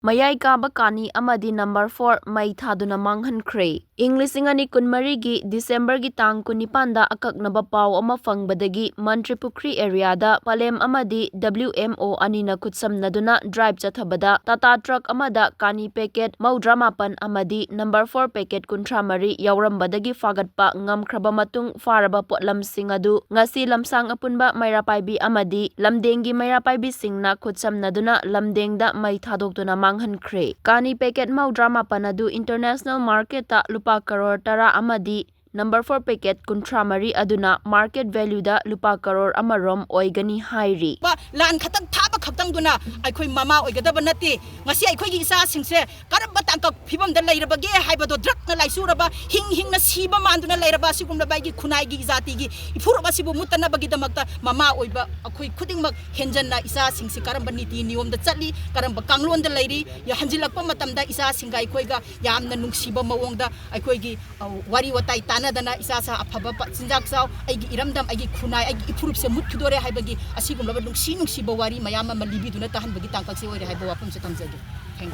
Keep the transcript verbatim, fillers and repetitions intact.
ꯃꯌꯥꯏ ꯀꯥꯕ ꯀꯥꯅꯤ ꯑꯃꯗꯤ ꯅꯝꯕꯔ ꯐꯣꯔ ꯃꯩ ꯊꯥꯗꯨꯅ ꯃꯥꯡꯍꯟꯈ꯭ꯔꯦ꯫ ꯏꯪ ꯂꯤꯁꯤꯡ ꯑꯅꯤ ꯀꯨꯟꯃꯔꯤꯒꯤ ꯗꯤꯁꯦꯝꯕꯔꯒꯤ ꯇꯥꯡ ꯀꯨꯟꯅꯤꯄꯥꯟꯗ ꯑꯀꯛꯅꯕ ꯄꯥꯎ ꯑꯃ ꯐꯪꯕꯗꯒꯤ ꯃꯟꯇ꯭ꯔꯤꯄꯨꯈ꯭ꯔꯤ ꯑꯦꯔꯤꯌꯥꯗ ꯄꯂꯦꯝ ꯑꯃꯗꯤ W M O ꯑꯅꯤꯅ ꯈꯨꯠꯁꯝꯅꯗꯨꯅ ꯗ꯭ꯔꯥꯏꯚ ꯆꯠꯊꯕꯗ ꯇꯥꯇꯥ ꯇ꯭ꯔꯛ ꯑꯃꯗ ꯀꯥꯅꯤ ꯄꯦꯀꯦꯠ ꯃꯧꯗ꯭ꯔꯥ ꯃꯥꯄꯟ ꯑꯃꯗꯤ ꯅꯝꯕꯔ ꯐꯣꯔ ꯄꯦꯀꯦꯠ ꯀꯨꯟꯊ꯭ꯔꯥ ꯃꯔꯤ ꯌꯥꯎꯔꯝꯕꯗꯒꯤ ꯐꯥꯒꯠꯄ ꯉꯝꯈ꯭ꯔꯕ ꯃꯇꯨꯡ ꯐꯥꯔꯕ ꯄꯣꯠꯂꯝꯁꯤꯡ ꯑꯗꯨ ꯉꯁꯤ ꯂꯝꯁꯥꯡ ꯑꯄꯨꯟꯕ ꯃꯩꯔꯥ ꯄꯥꯏꯕꯤ ꯑꯃꯗꯤ ꯂꯝꯗꯦꯡꯒꯤ ꯃꯩꯔꯥ ꯄꯥꯏꯕꯤꯁꯤꯡꯅ ꯈꯨꯠꯁꯝꯅꯗꯨꯅ ꯂꯝꯗꯦꯡꯗ ꯃꯩ ꯊꯥꯗꯣꯛꯇꯨꯅ ꯃꯥꯡꯍꯟꯈ꯭ꯔꯦ꯫ ꯀꯥꯅꯤ ꯄꯦꯀꯦꯠ ꯃꯧꯗ꯭ꯔꯥ ꯃꯥꯄꯟ ꯑꯗꯨ ꯏꯟꯇꯔꯅꯦꯁꯅꯦꯜ ꯃꯥꯔꯀꯦꯠꯇ ꯂꯨꯄꯥ ꯀꯔꯣꯔ ꯇꯔꯥ ꯑꯃꯗꯤ ꯅꯝꯕꯔ ꯐꯣꯔ ꯄꯦꯀꯦꯠ ꯀꯨꯟꯊ꯭ꯔꯥ ꯃꯔꯤ ꯑꯗꯨꯅ ꯃꯥꯔꯀꯦꯠ ꯚꯦꯂ꯭ꯌꯨꯗ ꯂꯨꯄꯥ ꯀꯔꯣꯔ ꯑꯃꯔꯣꯝ ꯑꯣꯏꯒꯅꯤ ꯍꯥꯏꯔꯤ꯫ ꯂꯥꯟ ꯈꯛꯇꯪ ꯊꯥꯕ ꯈꯛꯇꯪꯗꯨꯅ ꯑꯩꯈꯣꯏ ꯃꯃꯥ ꯑꯣꯏꯒꯗꯕ ꯅꯠꯇꯦ꯫ ꯉꯁꯤ ꯑꯩꯈꯣꯏꯒꯤ ꯏꯆꯥꯁꯤꯡꯁꯦ ꯀꯔꯝꯕ ꯇꯥꯡꯀꯛ ꯐꯤꯕꯝꯗ ꯂꯩꯔꯕꯒꯦ ꯍꯥꯏꯕꯗꯣ ꯗ꯭ꯔꯛꯅ ꯂꯥꯏꯆꯨꯔꯕ, ꯍꯤꯡ ꯍꯤꯡꯅ ꯁꯤꯕ ꯃꯥꯟꯗꯨꯅ ꯂꯩꯔꯕ ꯑꯁꯤꯒꯨꯝꯂꯕ ꯑꯩꯒꯤ ꯈꯨꯟꯅꯥꯏꯒꯤ ꯏꯖꯥꯇꯤꯒꯤ ꯏꯐꯨꯔꯨꯞ ꯑꯁꯤꯕꯨ ꯃꯨꯠꯇꯅꯕꯒꯤꯗꯃꯛꯇ ꯃꯃꯥ ꯑꯣꯏꯕ ꯑꯩꯈꯣꯏ ꯈꯨꯗꯤꯡꯃꯛ ꯍꯦꯟꯖꯟꯅ ꯏꯆꯥꯁꯤꯡꯁꯤ ꯀꯔꯝꯕ ꯅꯤꯇꯤ ꯅꯤꯌꯣꯝꯗ ꯆꯠꯂꯤ, ꯀꯔꯝꯕ ꯀꯥꯡꯂꯣꯟꯗ ꯂꯩꯔꯤ, ꯍꯟꯖꯤꯜꯂꯛꯄ ꯃꯇꯝꯗ ꯏꯆꯥꯁꯤꯡꯒ ꯑꯩꯈꯣꯏꯒ ꯌꯥꯝꯅ ꯅꯨꯡꯁꯤꯕ ꯃꯑꯣꯡꯗ ꯑꯩꯈꯣꯏꯒꯤ, ꯑ, ꯋꯥꯔꯤ ꯋꯥꯇꯥꯏ ꯇꯥꯟꯅꯗꯅ ꯏꯆꯥꯁꯥ ꯑꯐꯕ ꯄ-, ꯆꯤꯟꯖꯥꯛ ꯆꯥꯎ, ꯑꯩꯒꯤ ꯏꯔꯝꯗꯝ, ꯑꯩꯒꯤ ꯈꯨꯟꯅꯥꯏ, ꯑꯩꯒꯤ ꯏꯐꯨꯔꯨꯞꯁꯦ ꯃꯨꯠꯈꯤꯗꯣꯔꯦ ꯍꯥꯏꯕꯒꯤ ꯑꯁꯤꯒꯨꯝꯂꯕ ꯅꯨꯡꯁꯤ ꯅꯨꯡꯁꯤꯕ ꯋꯥꯔꯤ ꯃꯌꯥꯝ ꯑꯃ ꯂꯤꯕꯤꯗꯨꯅ ꯇꯥꯍꯟꯕꯒꯤ ꯇꯥꯡꯀꯛꯁꯦ ꯑꯣꯏꯔꯦ ꯍꯥꯏꯕ ꯋꯥꯐꯝꯁꯦ ꯊꯝꯖꯒꯦ꯫ Thank you꯫